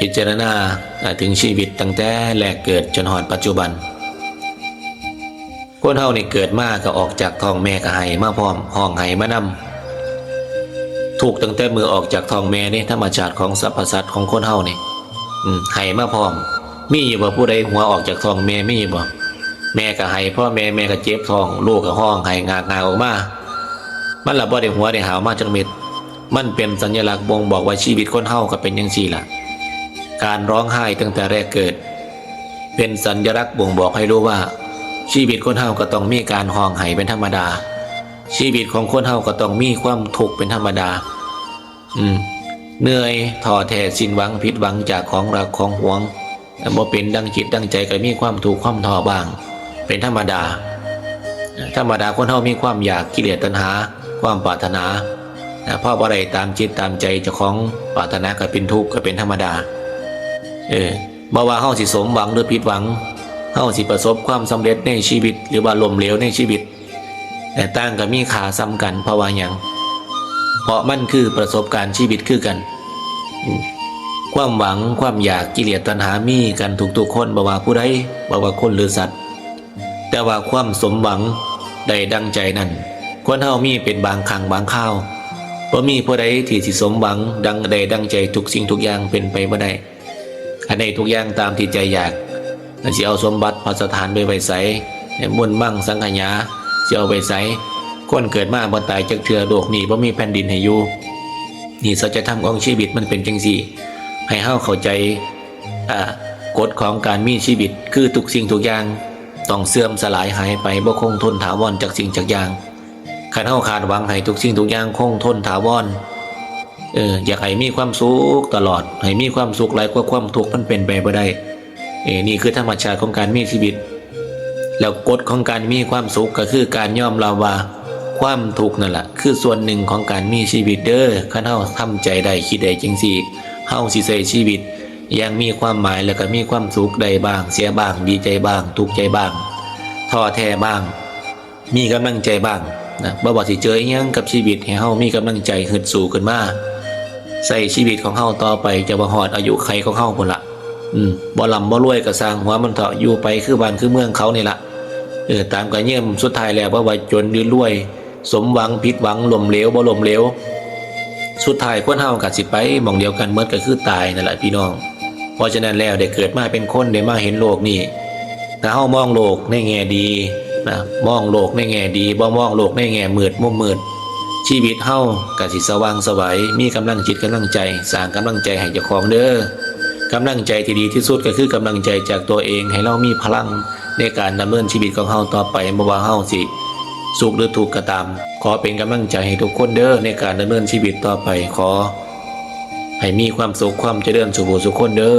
ພິຈາລະນາເຖິງຊີວິດຕັ້ງແຕ່ແລກເກີດຈົນຮອດປັດຈຸບັນ. ຄົນເຮົານີ້ເກີດມາກໍອອກຈາກທ້ອງແມ່ກໍໄຫ້ມາພ້ອມ, ຮ້ອງໄຫ້ມານຳ. ທຸກຕັ້ງແຕ່ມື້ອອກຈາກທ້ອງແມ່ເດ້, ທຳມະຊາດຂອງສັບພະສັດຂອງຄົນເຮົານີ້ ອືມ ໄຫ້ມາພ້ອມ. ມີຢູ່ບໍ່ຜູ້ໃດຫົວອອກຈາກທ້ອງແມ່? ມີຢູ່ບໍ່? ແມ່ກໍໄຫ້ພໍແມ່, ແມ່ກໍເຈັບທ້ອງ, ລູກກໍຮ້ອງໄຫ້ງາກໆອອກມາ. ມັນລະບໍ່ໄດ້ຫົວໄດ້ຫາວມາຈັກເມັດ. ມັນເປັນສັນຍະລັກບົ່ງບອກວ່າຊີວິດຄົນເຮົາກໍເປັນຈັ່ງຊີ້ລະ. ການຮ້ອງໄຫ້ຕັ້ງແຕ່ແລກເກີດ ເປັນສັນຍະລັກບົ່ງບອກໃຫ້ຮູ້ວ່າ ຊີວິດຄົນເຮົາກໍຕ້ອງມີການຮ້ອງໄຫ້ເປັນທຳມະດາ. ຊີວິດຂອງຄົນເຮົາກໍຕ້ອງມີຄວາມທຸກເປັນທຳມະດາ. ອືມ ເມື່ອຍ, ທໍ້ແທ້, ສິ້ນຫວັງ, ຜິດຫວັງຈາກຂອງຮັກຂອງຫວງ, ບໍ່ເປັນດັ່ງຈິດດັ່ງໃຈ, ກໍມີຄວາມທຸກຄວາມທໍ້ບ້າງ ເປັນທຳມະດາ. ທຳມະດາຄົນເຮົາມີຄວາມຢາກ, ກິເລດ, ຕັນຫາ, ຄວາມປາດຖະໜາ. ເອີ ພໍບໍ່ໄດ້ຕາມຈິດຕາມໃຈເຈົ້າຂອງປາດຖະໜາກໍເປັນທຸກ, ກໍເປັນທຳມະດາ. ເອີ ບໍ່ວ່າເຮົາຊິສົມຫວັງ ຫຼື ຜິດຫວັງ, ເຮົາຊິປະສົບຄວາມສຳເລັດໃນຊີວິດ ຫຼືວ່າລົ້ມເຫຼວໃນຊີວິດ, ແຕ່ຕ່າງກໍມີຄ່າສ່ຳກັນ. ເພາະວ່າຫຍັງ? ເພາະມັນຄືປະສົບການຊີວິດຄືກັນ. ຄວາມຫວັງ, ຄວາມຢາກ, ກິເລດ, ຕັນຫາ ມີກັນທຸກໆຄົນ, ບໍ່ວ່າຜູ້ໃດ, ບໍ່ວ່າຄົນ ຫຼື ສັດ. ແຕ່ວ່າຄວາມສົມຫວັງໄດ້ດັ່ງໃຈນັ້ນ ຄົນເຮົາມີເປັນບາງຄັ້ງບາງຄາວ. ບໍ່ມີຜູ້ໃດທີ່ຊິສົມຫວັງດັ່ງ ໄດ້ດັ່ງໃຈທຸກສິ່ງທຸກຢ່າງ, ເປັນໄປບໍ່ໄດ້. ຄັນໄດ້ທຸກຢ່າງຕາມທີ່ໃຈຢາກ, ຊິເອົາສົມບັດພັດສະຖານໄປໄວ້ໃສ? ບຸນມັງສັງຂະຫຍາ ຊິເອົາໄວ້ໃສ? ຄົນເກີດມາບໍ່ຕາຍຈັກເທື່ອ, ໂລກນີ້ບໍ່ມີແຜ່ນດິນໃຫ້ຢູ່. ນີ້ ສັດຈະທຳຂອງຊີວິດມັນເປັນຈັ່ງຊີ້. ໃຫ້ເຮົາເຂົ້າໃຈ ອາ ກົດຂອງການມີຊີວິດ ຄືທຸກສິ່ງທຸກຢ່າງຕ້ອງເສື່ອມສະຫຼາຍຫາຍໄປ, ບໍ່ຄົງທົນຖາວອນຈັກສິ່ງຈັກຢ່າງ. ຄັນເຮົາຄາດຫວັງໃຫ້ທຸກສິ່ງທຸກຢ່າງຄົງທົນຖາວອນ, ເອີ ຢາກໃຫ້ມີຄວາມສຸກຕະຫຼອດ, ໃຫ້ມີຄວາມສຸກຫຼາຍກວ່າຄວາມທຸກ, ມັນເປັນໄປບໍ່ໄດ້. ເອີ ນີ້ຄືທຳມະຊາດຂອງການມີຊີວິດ. ແລ້ວກົດຂອງການມີຄວາມສຸກກໍຄືການຍອມຮັບວ່າຄວາມທຸກນັ້ນລະຄືສ່ວນໜຶ່ງຂອງການມີຊີວິດເດີ. ຄັນເຮົາທຳໃຈໄດ້, ຄິດໄດ້ຈັ່ງຊີ້, ເຮົາຊິໃຊ້ຊີວິດຢ່າງມີຄວາມໝາຍ ແລ້ວກໍມີຄວາມສຸກໄດ້ບ້າງ, ເສຍບ້າງ, ດີໃຈບ້າງ, ທຸກໃຈບ້າງ, ທໍ້ແທ້ບ້າງ. ມີກຳລັງໃຈບ້າງນະ. ບໍ່ວ່າຊິເຈີອີ່ຫຍັງກັບຊີວິດ, ໃຫ້ເຮົາມີກຳລັງໃຈຮຶດສູ້ຂຶ້ນມາ ໃຊ້ຊີວິດຂອງເຮົາຕໍ່ໄປ, ຈະວ່າຮອດອາຍຸໄຂຂອງເຮົາພຸ້ນລະ. ອືມ ບໍ່ລ່ຳບໍ່ລວຍກໍຊ່າງຫົວມັນເຖາະ, ຢູ່ໄປຄືບ້ານຄືເມືອງເຂົານີ້ລະ. ເອີ ຕາມກະເຍິມ, ສຸດທ້າຍແລ້ວ ບໍ່ວ່າຈົນຫຼືລວຍ, ສົມຫວັງ, ຜິດຫວັງ, ລົ້ມເຫຼວ, ບໍ່ລົ້ມເຫຼວ, ສຸດທ້າຍຄົນເຮົາກໍຊິໄປໝ່ອງດຽວກັນໝົດ, ກໍຄືຕາຍນັ້ນລະພີ່ນ້ອງ. ເພາະສະນັ້ນແລ້ວ ໄດ້ເກີດມາເປັນຄົນ, ໄດ້ມາເຫັນໂລກນີ້, ຖ້າເຮົາມອງໂລກໃນແງ່ດີນະ, ມອງໂລກໃນແງ່ດີ, ບໍ່ມອງໂລກໃນແງ່ມືດ, ມຸມມືດ, ຊີວິດເຮົາກໍຊິສະຫວ່າງສະໄຫວ, ມີກຳລັງຈິດກຳລັງໃຈ, ສ້າງກຳລັງໃຈໃຫ້ເຈົ້າຂອງເດີ. ກຳລັງໃຈທີ່ດີທີ່ສຸດກໍຄືກຳລັງໃຈຈາກຕົວເອງ, ໃຫ້ເຮົາມີພະລັງໃນການດຳເນີນຊີວິດຂອງເຮົາຕໍ່ໄປ, ບໍ່ວ່າເຮົາຊິສຸກຫຼືທຸກກໍຕາມ. ຂໍເປັນກຳລັງໃຈໃຫ້ທຸກຄົນເດີ, ໃນການດຳເນີນຊີວິດຕໍ່ໄປ, ຂໍໃຫ້ມີຄວາມສຸກ, ຄວາມຈະເລີນສູ່ຜູ້ສູ່ຄົນເດີ.